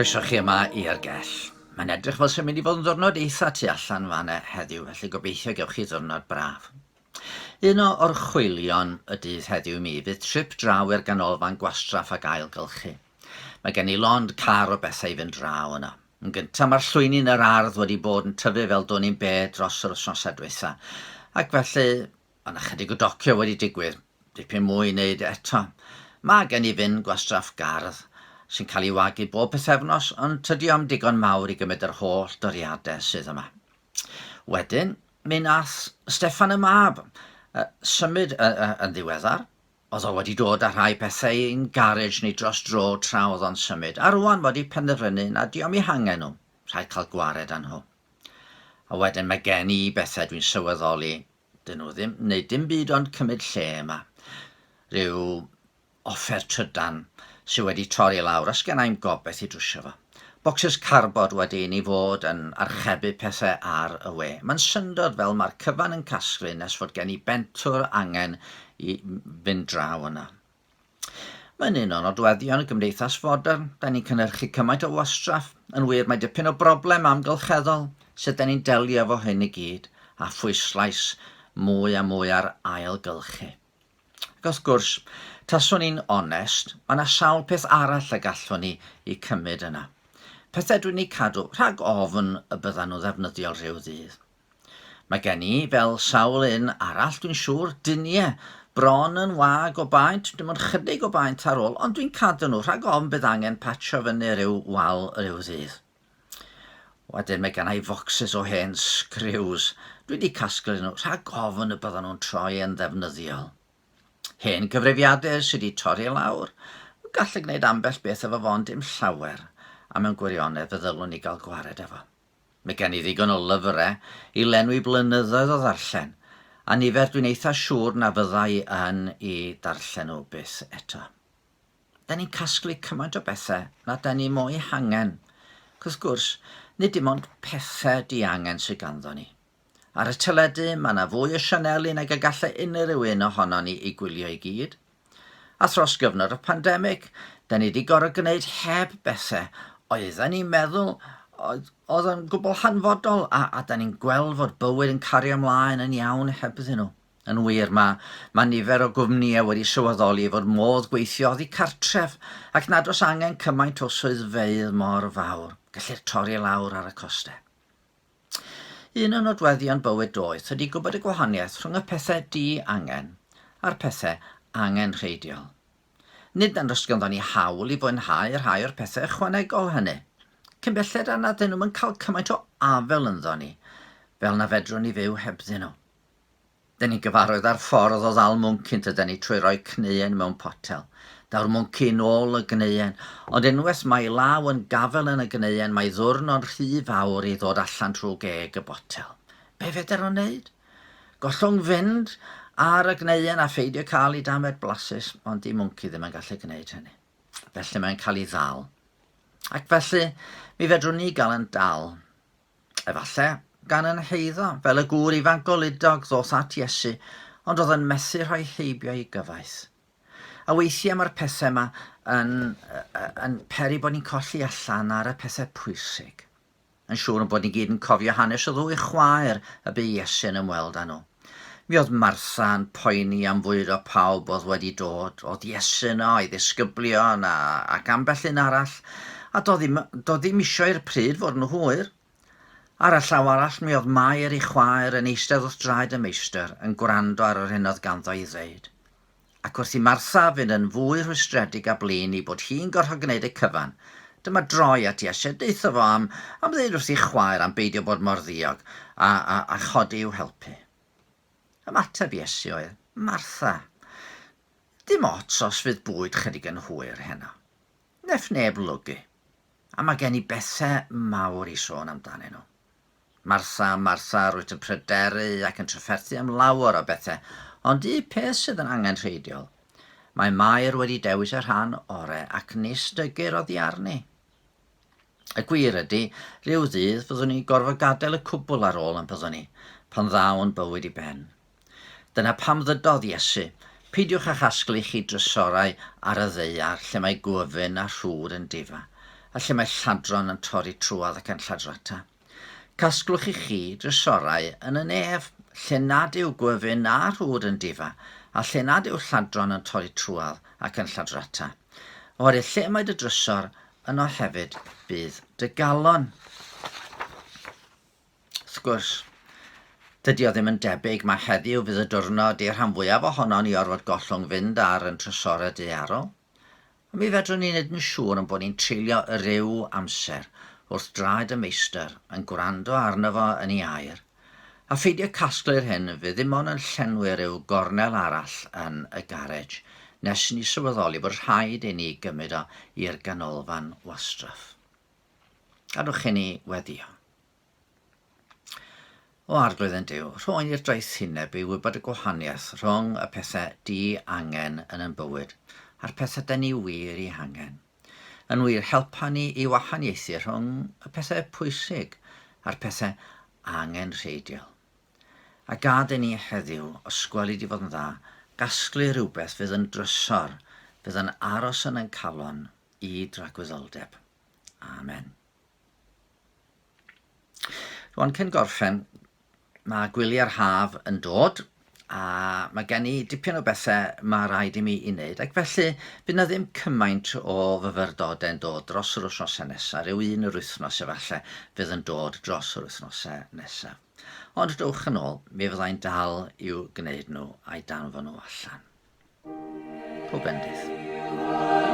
Croeso chi yma i'r gell. Mae'n edrych fel sy'n mynd i fod yn ddwrnod eitha tu allan fan heddiw, felly gobeithio gewch chi ddwrnod braf. Un o orchwylion y dydd heddiw i mi fydd trip draw i'r ganolfan gwastraff ac ailgylchu. Mae gen i lond car o bethau i fynd draw yno. Yn gyntaf, mae'r llwyni yn yr ardd wedi bod yn tyfu fel dwn i'n be dros yr wythnosau diwetha, ac felly mae 'na chydig o docio wedi digwydd, dipyn mwy i wneud eto. Mae gen i fin gwastraff gardd sy'n cael ei wagu bob pythefnos, ond tydi o'm digon mawr i gymryd yr holl doriadau sydd yma. Wedyn, mi nath Steffan y mab symud yn ddiweddar. Oedd o wedi dod â rhai pethau i'n garej ni dros dro tra oedd o'n symud, a rwan wedi penderfynu na dio'm eu hangen nhw, rhaid cael gwared â nhw. A wedyn mae gen i bethau dwi'n sylweddoli, dyn nhw ddim, wneud dim byd ond cymryd lle yma. Rhyw offer trydan sy wedi torri lawr a sgenna i'm gobaith i drwsio fo. Bocsys cardbord wedi i ni fod yn archebu pethe ar y we. Mae'n syndod fel mae'r cyfan yn casglu nes fod gen i bentwr angen i fynd draw yna. Mae'n un o nodweddion y gymdeithas fodern, da ni'n cynhyrchu cymaint o wastraff, yn wir mae dipyn o broblem amgylcheddol, sut da ni'n delio efo hyn i gyd, a phwyslais mwy a mwy ar ailgylchu. Ac wrth gwrs, taswn i'n onest, mae 'na sawl peth arall y gallwn ni eu cymryd yna. Pethau dwi'n eu cadw rhag ofn y byddan nhw'n ddefnyddiol rhyw ddydd. Mae gen i, fel sawl un arall dwi'n siŵr, duniau bron yn wag o baent, dim ond chydig o baent ar ôl, ond dwi'n cadw nhw rhag ofn bydd angen patsio fyny rhyw wal rhyw ddydd. Wedyn mae gennau focsys o hen sgriws. Dwi wedi casglu nhw rhag ofn y byddan nhw'n troi yn ddefnyddiol. Hen gyfrifiadur sydd wedi torri lawr. Gallu gwneud ambell beth efo fo ond dim llawer, a mewn gwirionedd fe ddylwn i gael gwared efo. Mae gen i ddigon o lyfrau i lenwi blynyddoedd o ddarllen, a nifer dwi'n eitha siŵr na fydda i yn i darllen nhw byth eto. Da ni'n casglu cymaint o bethau nad da ni mo'u hangen. Ac wrth gwrs, nid dim ond pethau diangen sydd ganddo ni. Ar y teledu, mae yna fwy o sianeli nag y gallai unrhyw un ohonon ni eu gwylio i gyd. A thros gyfnod y pandemig, da ni wedi gorfod gwneud heb bethau oedden ni'n meddwl oedd, oedd yn gwbl hanfodol, a, a da ni'n gweld fod bywyd yn cario ymlaen yn iawn hebddyn nhw. Yn wir, mae, mae nifer o gwmnïau wedi sylweddoli fod modd gweithio oddi cartref ac nad oes angen cymaint o swyddfeydd mor fawr. Gellir torri lawr ar y costau. Un o nodweddion bywyd doeth ydy gwybod y gwahaniaeth rhwng y pethau di-angen a'r pethau angenrheidiol. Nid nad oes ganddo ni hawl i fwynhau rhai o'r pethau ychwanegol hynny, cyn belled â nad ydyn nhw'n cael cymaint o afael ynddo ni, fel na fedrwn ni fyw hebddyn nhw. Dyn ni'n gyfarwydd â'r ffordd o ddal mwncyn tydan ni trwy roi cneuen mewn potel. Daw'r mwnci nôl y gneuen, ond unwaith mae'i law yn gafael yn y gneuen mae ddwrn o'n rhy fawr i ddod allan trwy geg y botel. Be feder o'n neud? Gollwng fynd ar y gneuen a pheidio cael ei damed blasus, ond di mwnci ddim yn gallu gwneud hynny. Felly mae'n cael ei ddal. Ac felly, mi fedrwn ni gael yn dal. Efallai, gan yn heiddo, fel y gŵr ifanc goludog ddoth at Iesu, ond oedd yn methu rhoi heibio i gyfaill. A weithiau mae'r pethau yma yn, yn peri bod ni'n colli allan ar y pethau pwysig. Yn siŵr yn bod ni gyd yn cofio hanes y ddwy chwaer y bu Iesu yn ymweld â nhw. Mi oedd Martha yn poeni am fwydo pawb oedd wedi dod, oedd Iesu yno, ei ddisgyblion a, ac ambell un arall, a doedd ddim, doedd ddim isio i'r pryd fod yn hwyr. Ar y llaw arall, mi oedd Mair ei chwaer yn eistedd wrth draed y meistr, yn gwrando ar yr hyn oedd ganddo i ddeud. Ac wrth i Martha fynd yn fwy rhwystredig a blin ei bod hi'n gorfod gwneud y cyfan, dyma droi at Iesu a deutha fo am, am ddeud wrth ei chwaer am beidio bod mor ddiog a, a, a chodi i'w helpu. Ymateb Iesu oedd, Martha, dim ots os fydd bwyd chydig yn hwyr heno. Nef neb lwgu. A mae gen i bethau mawr i sôn amdanyn nhw. Martha, Martha, rwyt yn pryderu ac yn trafferthu am lawer o bethau, ond un peth sydd yn angenrheidiol. Mae Mair wedi dewis y rhan ore ac nis dygir oddi arni. Y gwir ydy, rhyw ddydd fyddwn ni'n gorfod gadael y cwbl ar ôl yn byddwn ni, pan ddaw'n bywyd i ben. Dyna pam ddydodd Iesu, Peidiwch â chasglu chi drysorau ar y ddaear lle mae gwyfyn a rhwd yn difa, a lle mae lladron yn torri trwodd ac yn lladrata. Casglwch i chi drysorau yn y nef, lle nad yw gwyfyn na rhwd yn difa, a lle nad yw lladron yn torri trwodd ac yn lladrata. Oherwydd lle mae dy drysor, yno hefyd bydd dy galon. Wrth gwrs, dydy o ddim yn debyg mae heddiw fydd y diwrnod i'r rhan fwyaf ohonon ni orfod gollwng fynd ar yn trysorau daearol. Ond mi fedrwn ni wneud yn siŵr yn bod ni'n treulio ryw amser wrth draed y Meistr yn gwrando arno fo yn ei air, a pheidio casglu'r hyn fydd ddim ond yn llenwi rhyw gornel arall yn y garej nes i ni sylweddoli bod rhaid i ni gymryd o i'r ganolfan wastraff. Gadwch i ni weddïo. O Arglwydd ein Duw, rho i ni'r doethineb i wybod y gwahaniaeth rhwng y pethau di-angen yn ein bywyd a'r pethau da ni wir eu hangen. Yn wir, helpa ni i wahaniaethu rhwng y pethau pwysig a'r pethau angenrheidiol. A gad i ni heddiw, os gweli di fod yn dda, gasglu rhywbeth fydd yn drysor, fydd yn aros yn ein calon i dragwyddoldeb. Amen. Rwan cyn gorffen, mae gwyliau'r haf yn dod a mae gen i dipyn o bethau mae rhaid i mi i wneud ac felly fydd na ddim cymaint o fyfyrdodau'n dod dros yr wythnosau nesaf, rhyw un yr wythnos efallai fydd yn dod dros yr wythnosau nesaf. Ond dowch yn ôl, mi fyddai'n dal i'w gwneud nhw a'i danfon nhw allan. Pob bendith.